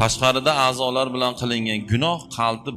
Tashqarida a'zolar bilan qilingan gunoh qalbni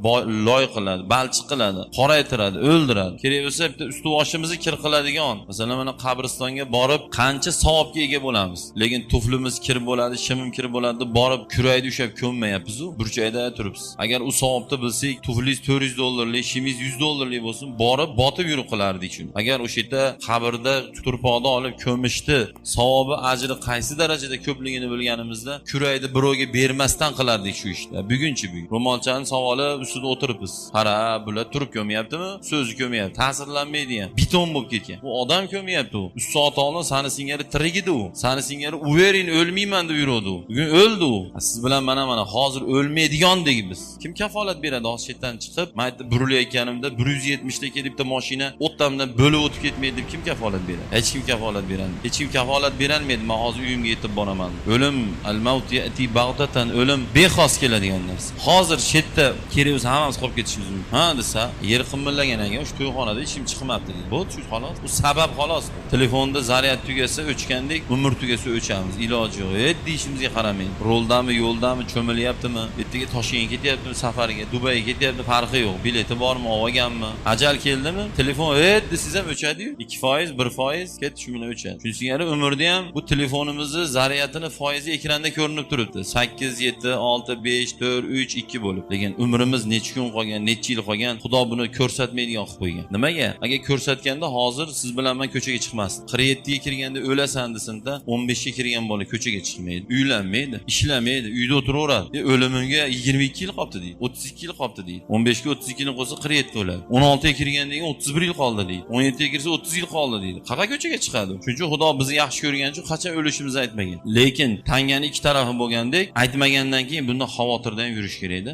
loy qiladi, balchiq qiladi, qoraytiradi, o'ldiradi. Kerak bo'lsa bitta usti boshimizni kir qiladigan. Masalan, mana qabristonga borib qancha savobga ega bo'lamiz. Lekin tuflimiz kir bo'ladi, shimim kir bo'ladi deb borib kurayni ushlab ko'mmayapmiz-u, burchakda turibsiz. Agar u savobni bilsak, tuflingiz 400 dollarlik, shimingiz 100 dollarlik bo'lsin, borib botib yurib qilardik shuni. Agar o'sha yerda qabrda turpoqni olib ko'mishni savobi, ajri qaysi darajada ko'pligini bilganimizda kurayni birovga bermasdan qilardik shu ishni. Bugunchi bugun ro'molchani savoli ustida o'tiribmiz. Qara, bular turib ko'myaptimi? So'zi ko'myapti. Ta'sirlanmaydi ham. Beton bo'lib ketgan. U odam ko'myapti u. 3 soat oldin sani singari tirik edi u. Sani singari уверен o'lmayman deb yuruvdi u. Bugun o'ldi u. Siz bilan mana hozir o'lmaydigan biz. Kim kafolat beradi hozir chetdan chiqib, men aytib burilayotganimda 170 ta kelib bitta mashina o'ttamdan bo'lib o'tib ketmaydi deb kim kafolat beradi? Hech kim kafolat berolmaydi. Hech kim kafolat berolmaydi. Men hozir uyimga yetib boraman. O'lim al-maut ya'ti bag'tatan, o'lim bexos keladigan narsa. Hozir chetda kerak bo'lsa hammamiz qolib ketishimiz mumkin. Ha desa, yer qimmillagan ekan, o'sha to'yxonada hech kim chiqmabdi deydi. Bo'ldi, shu xolos. Bu sabab xolos. Telefonda zaryad tugasa o'chgandek, umr tugasa o'chamiz. Iloji yo'q. E deyishimizga qaramaydi. Roldami, yo'ldami, cho'milyaptimi, ertaga Toshkentga ketyaptimi safarga, Dubayga ketyapti, farqi yo'q. Bileti bormi, olganmi? Ajal keldimi? Telefon desangiz ham o'chadi-yu. 2%, 1% ketdi, shu bilan o'chadi. Shuning singari umrda ham bu telefonimizni zaryadini foizi ekranda ko'rinib turibdi. 8, 7, 6, 5, 4, 3, 2 bo'lib. Lekin umrimiz necha kun qolgan, necha yil qolgan, Xudo buni ko'rsatmaydigan qilib qo'ygan. Nimaga? Agar ko'rsatganda hozir siz bilan men ko'chaga chiqmasdik. 47 ga kirganda o'lasan desinda 15 ga kirgan bola ko'chaga chiqmaydi, uylanmaydi, ishlamaydi, uyda o'tiraveradi. O'limimga 22 yil qolibdi deydi, 32 yil qolibdi deydi. 15 ga 32 ni qo'ysa 47 o'ladi. 16 ga kirgandan keyin 31 yil qoldi deydi. 17 ga kirsa 30 yil qoldi deydi. Qayerga ko'chaga chiqadi? Shuning uchun Xudo bizni yaxshi ko'rgani uchun qachon o'lishimizni aytmagan. Lekin tangani ikki tarafi bo'lgandek, aytmagandan keyin bundan xavotirda ham yurish kerakda.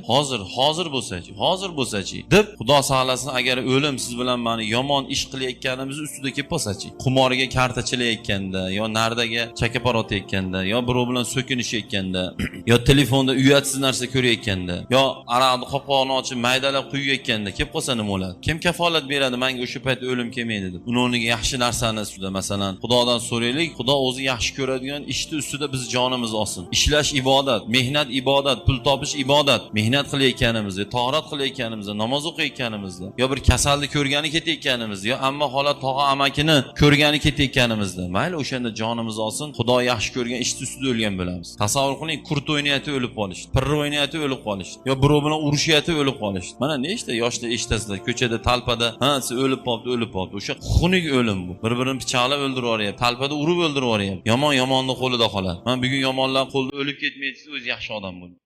Hozir bo'lsachi, hozir bo'lsachi deb Xudo saqlasin, agar o'lim siz bilan mani yomon ish qilayotganimiz ustida kelib qolsachi, qumorga karta chilayotganda, yo nardaga chakapar otayotganda, yo birov bilan so'kinishayotganda, yo telefonda uyatsiz narsa ko'rayotganda, yo aroqni qopqog'ini ochib maydalab quyayotganda kelib qolsa nima bo'ladi? Kim kafolat beradi menga o'sha payt o'lim kelmaydi deb? Uni o'rniga yaxshi narsani ustida, masalan, Xudodan so'raylik, Xudo o'zi yaxshi ko'radigan ishni ustida biz jonimiz olsin. Ishlash ibodat, mehnat ibodat, pul topish ibodat. Mehnat qilayotganimizda, torat qilayotganimizda, namoz o'qiyotganimizda, yo bir kasalni ko'rgani ketayotganimizda, yo amma xola tog'a amakini ko'rgani ketayotganimizda, mayli o'shanda jonimiz olsin, Xudo yaxshi ko'rgan ishni ustida o'lgan bo'lamiz. Tasavvur qiling, kurt o'ynayotib o'lib qolishdi, pirra o'ynayotib o'lib qolishdi, yo birov bilan urushayotib o'lib qolishdi. Mana nechta yoshlar eshitasizlar, ko'chada talpada, ha, siz o'lib qolibdi, o'lib qolibdi. O'sha xunuk o'lim bu. Bir-birini pichoqlab o'ldirib yuboryapti, talpada urib o'ldirib yuboryapti. Yomon yomonni qo'lida qoladi. Man bugun yomonlar qo'lida o'lib ketmaydi, o'zi yaxshi odam bo'ldi.